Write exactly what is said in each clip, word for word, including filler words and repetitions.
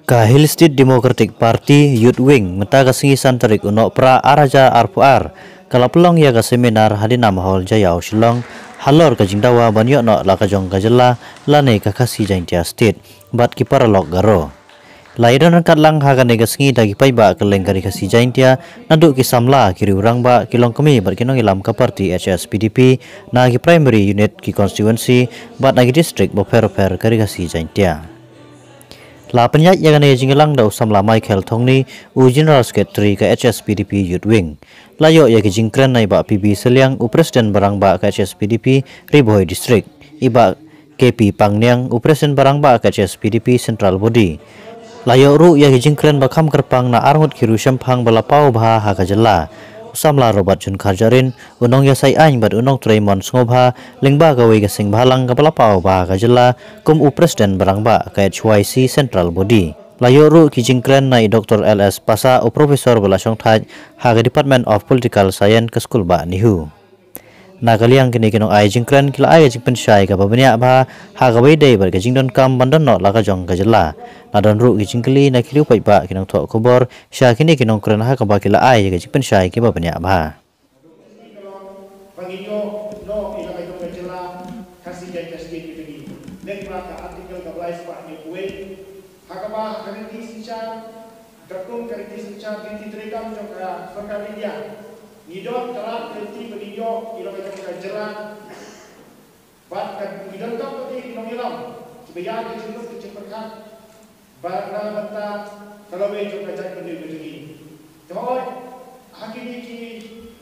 Ka Hill State Democratic Party Youth Wing mynta ka sngi san tarik u Nohprah ar hajar arphew ar ka la pynlong ïa ka seminar ha Dynam Hall Jaiaw Shillong halor ka jingdawa ban ïoh noh la ka jong ka jylla lane ka Khasi Jaintia State bad ki paralok Garo. La ïadon ryngkat lang ha kane ka sngi da ki paidbah kylleng ka Ri Khasi Jaintia naduh ki samla, ki riewrangbah, ki longkmie bad ki nongïalam ka party H S P D P na ki primary unit, ki constituency bad na ki district bapher bapher ka Ri Khasi Jaintia. La pynïaid ïa kane ka jingïalang da u samla Michael Thongni, u General Secretary ka H S P D P Youth Wing. La ïoh ïa ki jingkren na i Bah P B Sylliang, u President ba rangbah ka H S P D P Ri Bhoi District, i Bah K P Pangniang, u President ba rangbah ka H S P D P Central Body. La ïoh ruh ïa ki jingkren ba kham kyrpang na arngut ki riewshemphang ba la paw bha ha ka jylla, u samla Robert June Kharjahrin, u nongïasaid aiñ bad u nongtrei mon sngewbha lyngba kawei ka seng bhalang kaba la paw bha ha ka jylla kum u President ba rangbah ka H Y C Central Body. La ïoh ruh ki jingkren na i Doctor L S Passah, u Professor ba la shongthait ha ka Department of Political Science ka Skulbah NEHU. Na ka liang kine ki nongai jingkren ki la ai ka jingpynshai kaba bniah bha ha kaba ïadei bad ka jingdonkam ban don noh la ka jong ka jylla. La don ruh ki jingkylli na ki riew paidbah, ki nongthoh khubor sha kine ki nongkren ha kaba ki la ai ka jingpynshai kiba bniah bha. Ba ngin ïoh noh ïa la ka jong ka jylla Khasi Jaintia State ka jong ngi lyngba ka Article kaba lai spah hynñiew phew wei, ha kaba ha ka riti synshar, katkum ka riti synshar, riti treikam jong ka Sorkar India, ngi don ka lad ka lynti ba ngin ïoh ïa la ka jong ka jylla. Bad ka ngi donkam pat ki nongïalam kiba ïa ka jingmut ka jingpyrkhat bad na ka bynta ka lawei jong ka jaitbynriew ka jong ngi. Te hooid, ha kine ki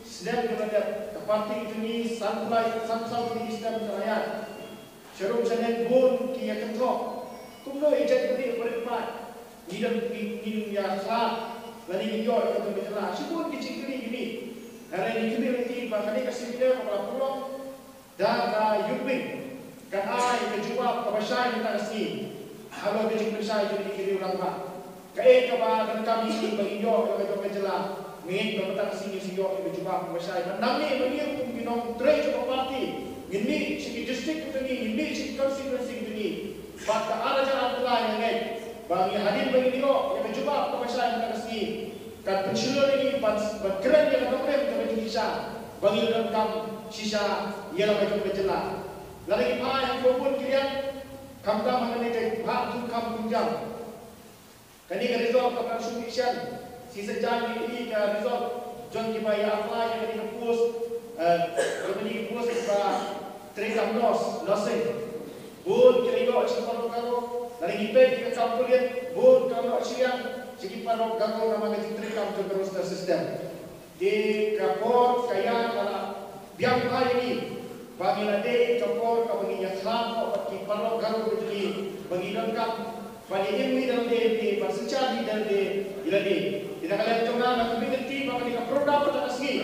snem kiba la dep, ka party ka jong ngi sanphew lai, sanphew saw tylli ki snem ka la ïaid. Sharum shaneng bun ki ïa kynthoh, kumno i jaitbynriew ba rit paid ngi don, ngi, ngi ïa khlad lane ngi ïoh ïa ka jong ka jylla. Shibun ki jingkylli kine. Hynrei ngi khmih lynti ba kane ka seminar kaba la pynlong da ka Youth Wing kan ai ka jubab kaba shai mynta ka sngi halor ka jingpynshai jong ki riew rangbah. Kaei kaba donkam ïa ngi ba ngin ïoh ïa ka jong ka jylla? Ngin ba mynta ka sngi ngin sa ïoh ïa ka jubab kaba shai. Bad nangne ba ngi kum ki nongtrei jong ka party ngin mih sha ki district ka jong ngi, ngin mih sha ki constituency ka jong ngi. Bad ka ar hajar arphew lai nga ngeit ba ngi hadien ba ngin ïoh ïa ka jubab kaba shai mynta ka sngi, kan pynshlur ïa ngi ban, ban kren ïa ka nongrim kaba jingshisha ba ngi donkam shisha ïa la ka jong ka jylla. Lada ngi phai ha kiba bun ki liang, khamtam ha kane ka Bhah Thungkham Thungjam, kane ka result kaba nang shu mih shen. Shisien ngi ïohi ka result jong kiba ïa apply ïa kane ka post, eh, ïa kane ka post ba treikam nurse, nursing. Bun ki la ïoh sha ki paralok Garo. Lada ngi peit ïa ka kam pulit, bun ka la ïoh shiliang sha ki paralok Garo namar ka jingtreikam jong ka roster system. Te ka por ka ïa ka la biang bha ïa ngi ba ngi la dei ka por kaba ngin ïa khlad noh bad ki paralok Garo ka jong ngi ba ngi donkam ban ïa im hi da lade, ban synshar hi da lade ïa lade. Te na ka liang jong nga nga khmih lynti ba kane ka program mynta ka sngi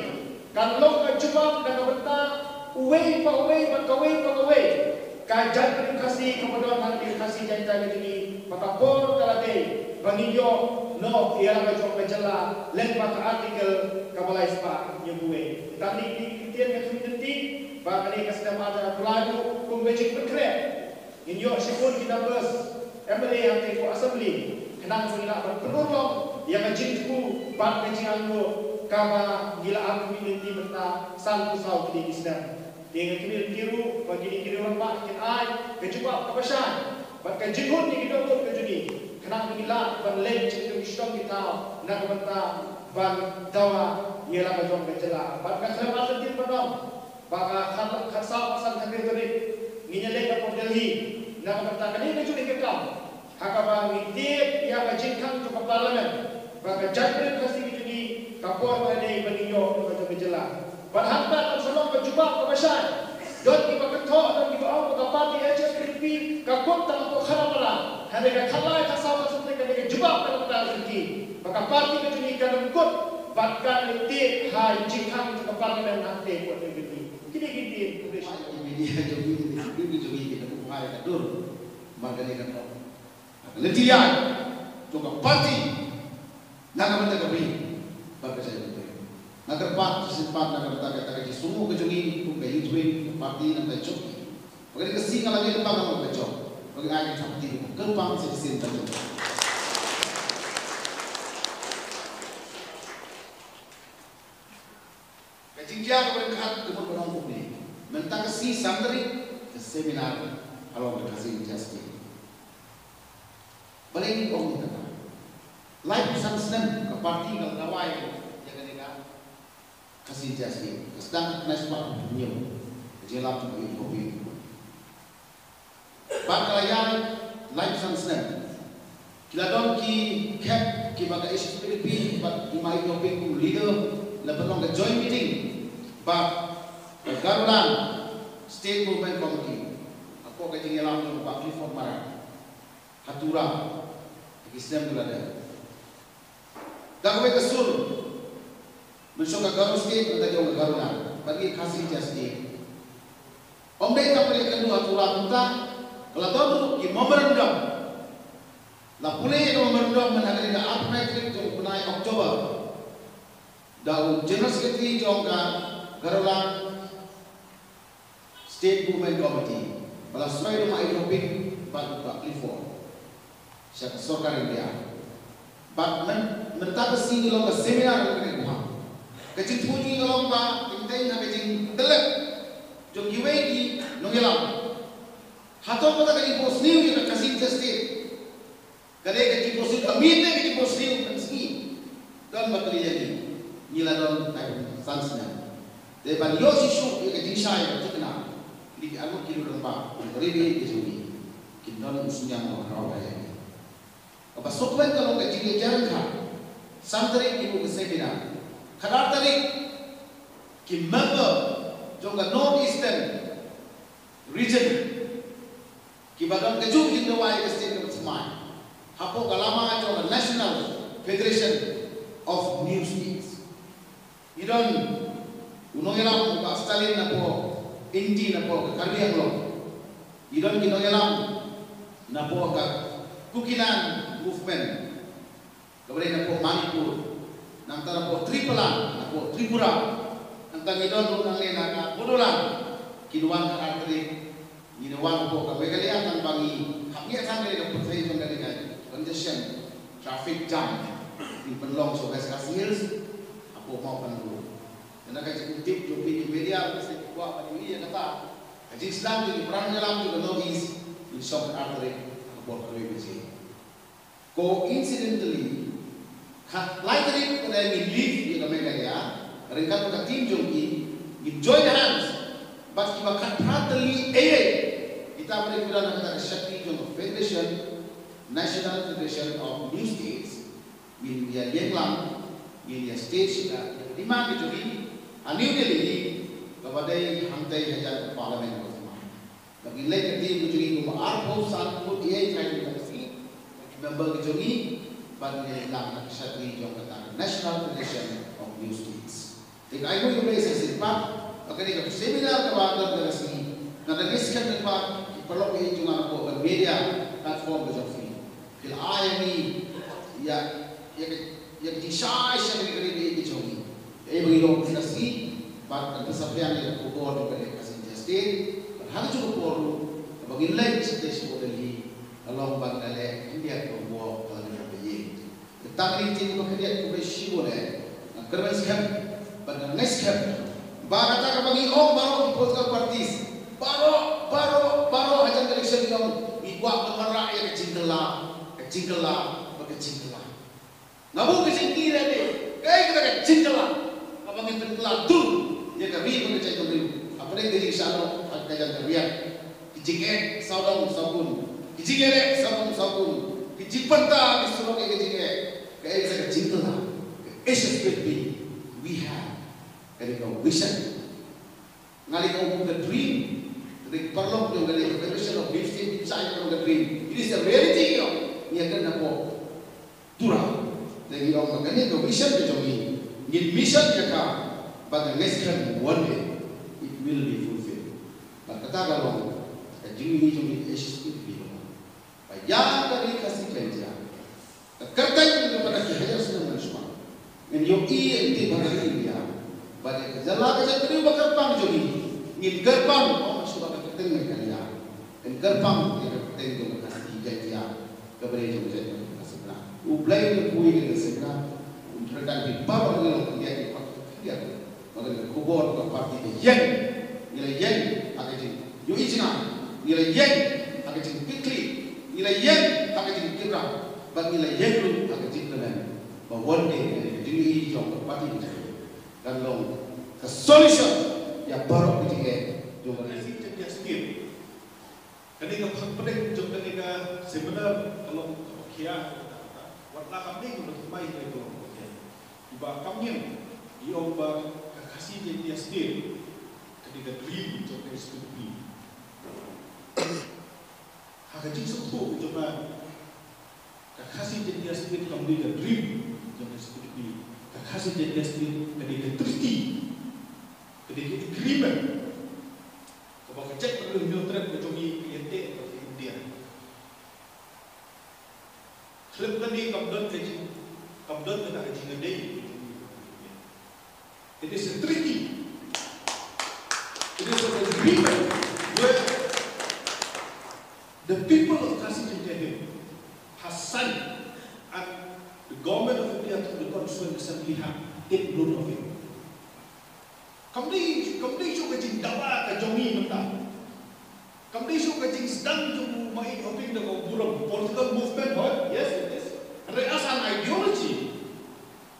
kan long ka jubab na ka bynta uwei pa uwei bad kawei pa kawei ka jaitbynriew Khasi kaba don ha ri Khasi Jaintia ka jong ngi ba ka por ka la dei ba ngin ïoh noh ïa la ka jong ka jylla lyngba ka Article kaba lai spah hynñiew phew wei. Tang kine ki ktien nga khmih lynti ba kane ka snem ar hajar arphew lai ruh kum ka jingpynkhreh ngin ïoh shibun ki numbers M L A hangtei hapoh Assembly khnang ba ngin lah ban pynurlong ïa ka jingthmu bad ka jingangnud kaba ngi la ap khmih lynti mynta sanphew saw tylli ki snem. Te nga khmih lynti ruh ba kine ki riew rangbah kin ai ka jubab kaba shai bad ka jinghun ïa ki dohnud ka jong ngi khnang ba ngin lah ban leit sha ki shitom ki thaw na ka bynta ban dawa ïa la ka jong ka jylla. Bad nga khlem artatien ban ong ba ka khat, khatsaw, khatsan, khathynriew tarik ngin ïa leit hapoh Delhi na ka bynta kane ka jong ka kam ha kaba ngi tied ïa ka jingkhang jong ka Parliament ba ka jaitbynriew Khasi ka jong ngi ka por ka dei ba ngin ïoh ïa ka jong ka jylla. Bad hangta kan sa long ka jubab kaba shai. Don kiba kynthoh, don kiba ong ba ka party H S P D P ka kut tang hapoh Kharapara. Hynrei ka khatlai, khatsaw, khatsan tarik ka dei ka jubab ka la mynta ka sngi ba ka party ka jong ngi kan ym kut bad kan ym tied ha jingkhang jong ka Parliament hangtei hapoh New Delhi. Kine ki ktien, khublei shibun. Ki media jong ngi, ki media jong ngi ki la buh phai ka dur. Mar kane ka thok. Ka lynti ïaid jong ka party na ka bynta ka ri bad ka jaitbynriew. Nga kyrpad shisien pat na ka bynta kata ka jingsngewnguh ka jong ngi kum ka Youth Wing, ka party, na ka bynta jong ngi. Ba kane ka sngi nga la ngeit ba kan long kaba jop. Ba ngi ai ka thap kti kyrpang sa shisien. Ka jingjia kaba ryngkat ka mut ban ong kumne. Mynta ka sngi san tarik ka seminar halor ka Khasi Jaintia State. Balei ngi ong kata? Laiphew san snem ka party ka la dawa ïa kane ka Khasi Jaintia State. Ka sdang ka khyndai spah hynñiew. Ka jingïalam jong ka U N P. Bad ka la ïaid laiphew san snem. Ki la don ki khep kiba ka H S P D P bad i Mah Ïew Ping kum leader la pynlong ka joint meeting bad ka Garoland State Movement Committee. Hapoh ka jingïalam jong u Bah Clifford Marak ha Tura ha ki snem ba la dep. Da kawei ka sur mynshuwa ka Garo State, mynta ka ong ka Garoland, bad ngi Khasi Jaintia State. Ym dei tang ba ïakynduh ha Tura kumta, ka la don ruh ki memorandum. La pule ïa ka memorandum mynta ha ka arphew tarik jong u bnai October da u General Secretary jong ka Garoland State Movement Committee ba la soi da u Mah Ïew Ping bad u Bah Clifford sha ka sorkar India. Bad myn-, mynta ka sngi ka long ka seminar ha kane ka Guwahati. Ka jingthmu jong ngi ka long ba, teng teng ha ka jingtlep jong kiwei ki nongïalam, hato kata ka jingphohsniew ïa ka Khasi Jaintia State. Ka dei ka jingphohsniew, ka mih te ka jingphohsniew ka sngi. Don ba kylli ïa ngi, ngi la don laiphew san snem. Te ban ïoh shisha ïa ka jingshai ka thikna, ki dei ki arngut ki rangbah, ki rangbah ka jong ngi, kin don u synñiang uba khraw ïa ngi. Kaba suk len ka long ka jingïajar ryngkat. San tarik ki buh ka seminar. Khatar tarik ki member jong ka North Eastern Region kiba don kajuh ki jingdawa ïa ka state kaba thymmai hapoh ka lama jong ka National Federation of New States. Ngi don u nongïalam u Bah Stalin napoh Inti napoh ka Karbi Anglong. Ngi don ki nongïalam napoh ka Kukiland Movement. Kaba dei napoh Manipur, nangta napoh Tripura, napoh Tripura, nangta ngi don ruh nangne na ka Bodoland, kin wan ha ka artylli, ngin wan hapoh ka Meghalaya tang ba ngi hap ngi tang ka dei ka pyrthei jong ka dei ka congestion, traffic jam, ngi pynlong sha West Khasi Hills, hapoh Mawphanru. Kane ka jingtip jong phi ki media, ka sdang kwah ba ngi ïa kata, ka jingsdang jong ki para nongïalam jong ka North East, ngin shong ha ka artylli, ha ka por khatwei baje. Coincidentally, khatlai tarik pat ngin leave ïa ka Meghalaya, ryngkat bad ka team jong ngi, ngin join hands bad kiba khatphra tylli eiei, kita ba dei kiba don ha kata ka shakri jong ka Federation, National Federation of New States, ngin ïa lienglang, ngin ïa stage ïa ka demand ka jong ngi ha New Delhi, kaba dei hangtei hajan ka Parliament ka Bad ngin leit ka team ka jong ngi kumba arphew san ngut ïa ka jong ka sngi, ki member ka jong ngi, bad ngin leit lang ha ka shakri jong kata ka National Federation of New States. Te ka ai nguh ïa U Blei sa shisien pat ba kane ka seminar kaba don ka sngi, nga da ngeit skhem ba ki paralok ïa jong nga hapoh ka media platform ka jong phi. Ki la ai ïa ngi ïa, ïa ka, ïa ka jingshai sha ka ri ka jong ngi. Kaei ba ngi long ka sngi, bad kan pynsaphriang ïa ka khubor jong ka Khasi Jaintia State, bad ha kajuh ka por ruh, kaba ngin leit shatei sha Delhi, ka long ba ngin leh khyndiat ka walk ka la dei kaba ïeit. Tang ïa ka jingkyrmen khyndiat kaba shibun eh, nga kyrmen skhem, bad nga ngeit skhem ba kata kaba ngi ong baroh ki political parties, baroh, baroh, baroh hajan ka election ngi ong, ngi kwah ban wanrah ïa ka jingkylla, ka jingkylla, bad ka jingkylla. Nga buh ka jingkylli ïa phi, kaei kata ka jingkylla kaba ngin pynkylla dur ïa ka ri bad ka jaitbynriew hapdeng ka jingshah noh ha ka jong ka riat. Ki jingeh sawdong sawkun, ki jingeh sawdong sawkun, ki jingbynta ki surok ïa ka jingeh. Kaei kata ka jingkylla? Ka H S P D P, we have, ka dei ka vision. Nga leh kum ka dream. Ka dei ka paralok jong ka dei ka Federation of New State, ka dei ka dream. It is a reality, you know. Ngi ïa kren hapoh Tura. Te ngi ong ba kane ka vision ka jong ngi, ngin mission ïa ka, ba nga ngeit skhem one day it will be fulfilled. Bad kata ka long ka jingmih jong ngi ka H S P D P ka long ba ïa ka ri Khasi Jaiñtia, ka kyrteng kaba da ki hajar snem mynshuwa, ngin ïohi ïa ka ri India. Bad ïa ka jylla ka jaitbynriew ba kyrpang jong ngi, ngin kyrpang, oh, shuwa ka kyrteng Meghalaya. Ngin kyrpang ïa ka Teng jong ka Khasi Jaiñtia, kaba dei jong ka Khasi Jaiñtia. U Blei u pui ka Khasi Jaiñtia, u Trinidad, phi baroh ngi long India, phi pat India. Ba kane ka khubor ka party ka ïeng, ngi la ïeng ha ka jingïohi jingïaid, ngi la ïeng ha ka jingkitkhlieh, ngi la ïeng ha ka jingkitkhlieh, bad ngi la ïeng ruh ha ka jingkmen. Ba one day kane ka jingïohi jong ka party ka jong ngi kan long ka solution ïa baroh ka jingeh jong ka Khasi Jaiñtia State. Kane ka phang pdeng jong kane ka seminar ka long kaba khia, wat la kam dei kaba thymmai, ka long kaba khia. Kiba kam ñiang, i ong ba ka Khasi Jaiñtia State ka dei ka dream jong ka S P D P. Ha ka jingsngewthuh jong nga, ka Khasi Jaiñtia State kam dei ka dream jong ka S P D P. Ka Khasi Jaiñtia State ka dei ka treaty, ka dei ka agreement kaba ka jaitbynriew Hynñiewtrep ka jong ngi ka ïateh bad ka India. Khlem kane kam don ka jing, kam don kata ka jingïadei. It is a treaty. It is an agreement where the people of Khasi Jaiñtia Hills has signed and the government of India through the Constituent Assembly have taken note of it. Kam dei, kam dei shuh ka jingdawa ka jong ngi mynta. Kam dei shuh ka jingsdang jong u Maieit Hoping da ka burom political movement, hooid, yes, it is. Hynrei as an ideology,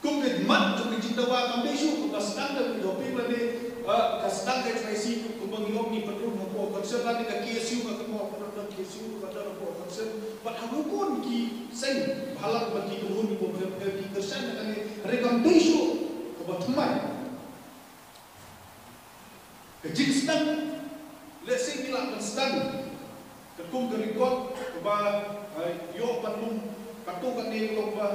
kum ka mat jong ka jingdawa kam dei shuh kaba sdang da u Maieit Hoping lane, eh, ka sdang ka H Y C kumba ngi ong ngi pynrung hapoh council lane ka K S U, ka kynmaw hapoh ka K S U, ka don hapoh council. Bad ha bun ki seng bhalang bad ki kynhun kiba pher pher ki kyrshan ïa kane, hynrei kam dei shuh kaba thymmai. Ka jingsdang, lehse ngi lah ban sdang katkum ka record kaba, eh, ïoh ban lum, katto katne ka long ba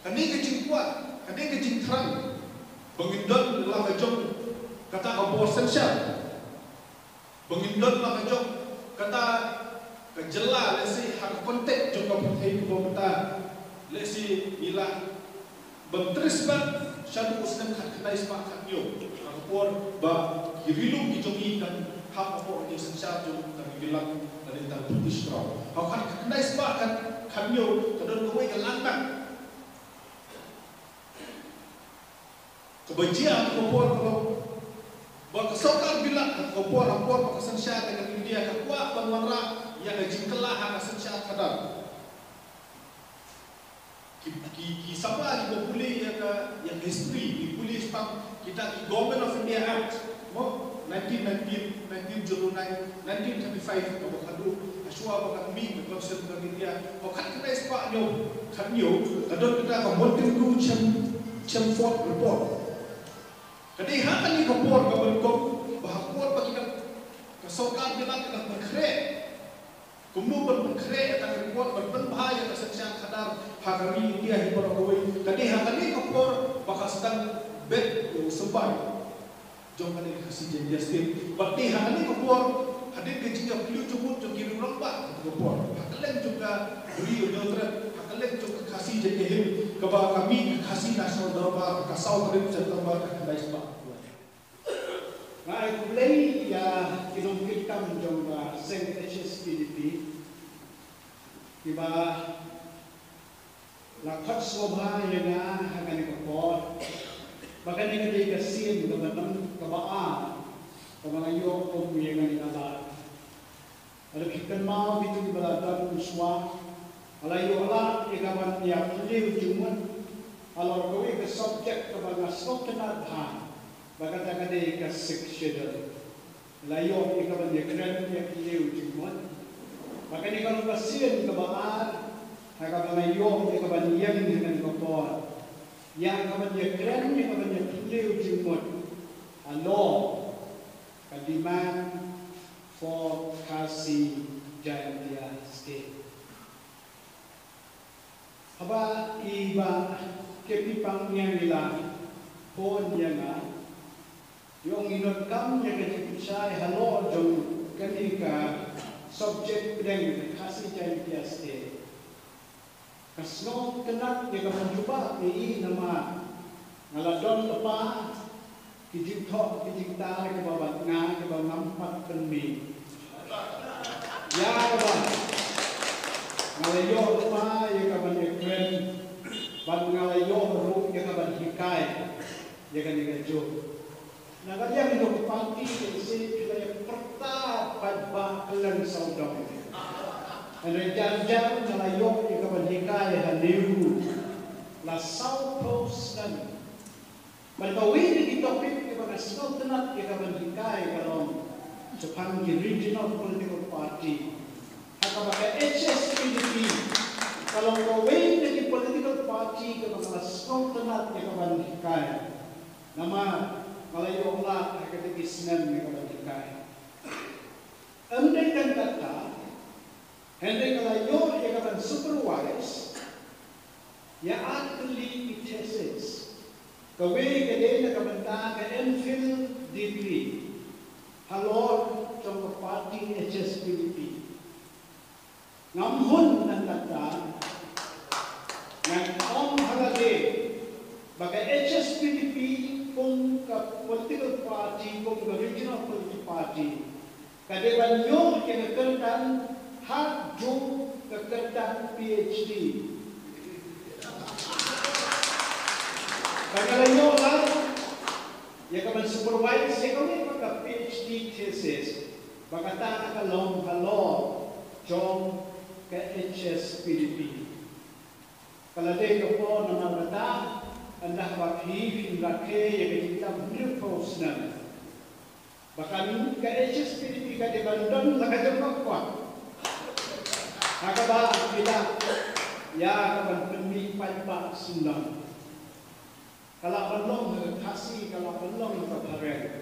kane ka jingkwah, kane ka jingthrang ba ngin don la ka jong kata ka bor synshar, ba ngin don la ka jong kata ka jylla, lehse ha ka context jong ka pyrthei kaba mynta, lehse ngi lah ban trei sbak shaduh u snem khatkhyndai spah khathynñiew, ha ka por ba ki ri lum ki jong ngi kan hap hapoh ka jingsynshar jong ka Ri Bilang lane ka British Crown. Ha ka khatkhyndai spah khat, khathynñiew ka don kawei ka langdang kaba jia ha ka por ka long ba ka sorkar Bilang ha ka por, ha por ba ka synshar ka India ka kwah ban wanrah ïa ka jingkylla ha ka synshar khadar. Ki, ki, ki samla kiba pule ïa ka, ïa ka history, ki pule shaphang kita ki Government of India Act, mo, nineteen nineteen, nineteen zero nine, nineteen thirty-five, kaba khadduh, hashwa ba kan mih ka Constitution of India, ha ka khatkhyndai spah hynñiew, khathynñiew, ka don kata ka Montagu Chem-, Chelmsford Report. Ka dei ha kane ka por kaba nyngkong, ba ha ka por ba ki dang, ka sorkar Bilang ka dang pynkhreh. Kumno ban pynkhreh ïa ka report ban pynbha ïa ka synshar khadar ha ka ri India hi baroh kawei. Ka dei ha kane ka por ba ka sdang bet ïa u symbai jong kane ka Khasi Jaiñtia State. Bad dei ha kane ka por hadien ka jingïaphylliew jingmut jong ki riew rangbah ha kane ka por, ha kylleng jong ka ri Hynñiewtrep, ha kylleng jong ka Khasi Jaiñtia Hills, kaba ka mih ka Khasi National Dorbar, ka saw tarik September ka khyndai spah. Nga ai khublei ïa ki nongkitkam jong ka seng H S P D P kiba la khot sngewbha ïa nga ha kane ka por. Ba kane ka dei ka sien kaba nam, kaba ar kaba nga ïoh kum ïa kane ka lad. Lada phi kynmaw, kito kiba la don mynshwa, nga la ïoh lad ïa ka ban ïa phylliew jingmut halor kawei ka subject kaba nga sngewtynnat bha, ba kata ka dei ka Sixth Schedule. Nga la ïoh ïa ka ban ïakren ïa phylliew jingmut. Ba kane ka long ka sien kaba ar ha kaba nga ïoh ïa ka ban ïeng ha kane ka por, ïa ka ban ïakren, ïa ka ban ïa phylliew jingmut halor ka demand for Khasi Jaiñtia State. Haba i Bah K P Pangniang i la phone ïa nga, i ong, ngi donkam ïa ka jingpynshai halor jong kane ka subject pdeng ka Khasi Jaiñtia State. Ka sngewtynnat ïa ka ban jubab ïa i namar nga la don lypa ki jingthoh ki jingtai kiba bad nga kiba ngam pat pynmih. Ïa kaba Nga la ïoh lypa ïa ka ban ïakren, bad nga la ïoh ruh ïa ka ban hikai ïa kane ka juk. Na ka liang jong ka party ka jong phi la ïa pyrta paidbah kylleng sawdong. Hynrei jan jan nga la ïoh ïa ka ban hikai ha NEHU la sawphew snem. Bad kawei na ki topic kiba nga sngewtynnat ïa ka ban hikai ka long shaphang ki regional political party. Ha kaba ka H S P D P ka long kawei na ki political party kaba nga la sngewtynnat ïa ka ban hikai. Namar nga la ïoh lad ha kata ki snem ïa ka ban hikai. Ym dei tang kata, hynrei nga la ïoh ïa ka ban supervise ïa artylli ki thesis. Kawei ka dei na ka bynta ka MPhil degree halor jong ka party H S P D P. Ngam hun nang kata, ngan ong ha lade ba ka H S P D P kum ka political party, kum ka regional political party, ka dei ban ïoh ïa ka kyrdan haduh ka kyrdan PhD. Ka nga la ïoh lad ïa ka ban supervise ïa kawei pat ka PhD thesis, ba kata ka long halor jong ka H S P D P. Ka la dei ka por namar kata, ynda ba phi phin rakhe ïa ka jingdap hynriewphew snem, ba kan ka H S P D P ka dei ban don la ka jong ka kot ha kaba phi lah ïa ka ban pynmih paidbah syndon. Ka lah ban long ha ka Khasi, ka lah ban long ha ka Phareng.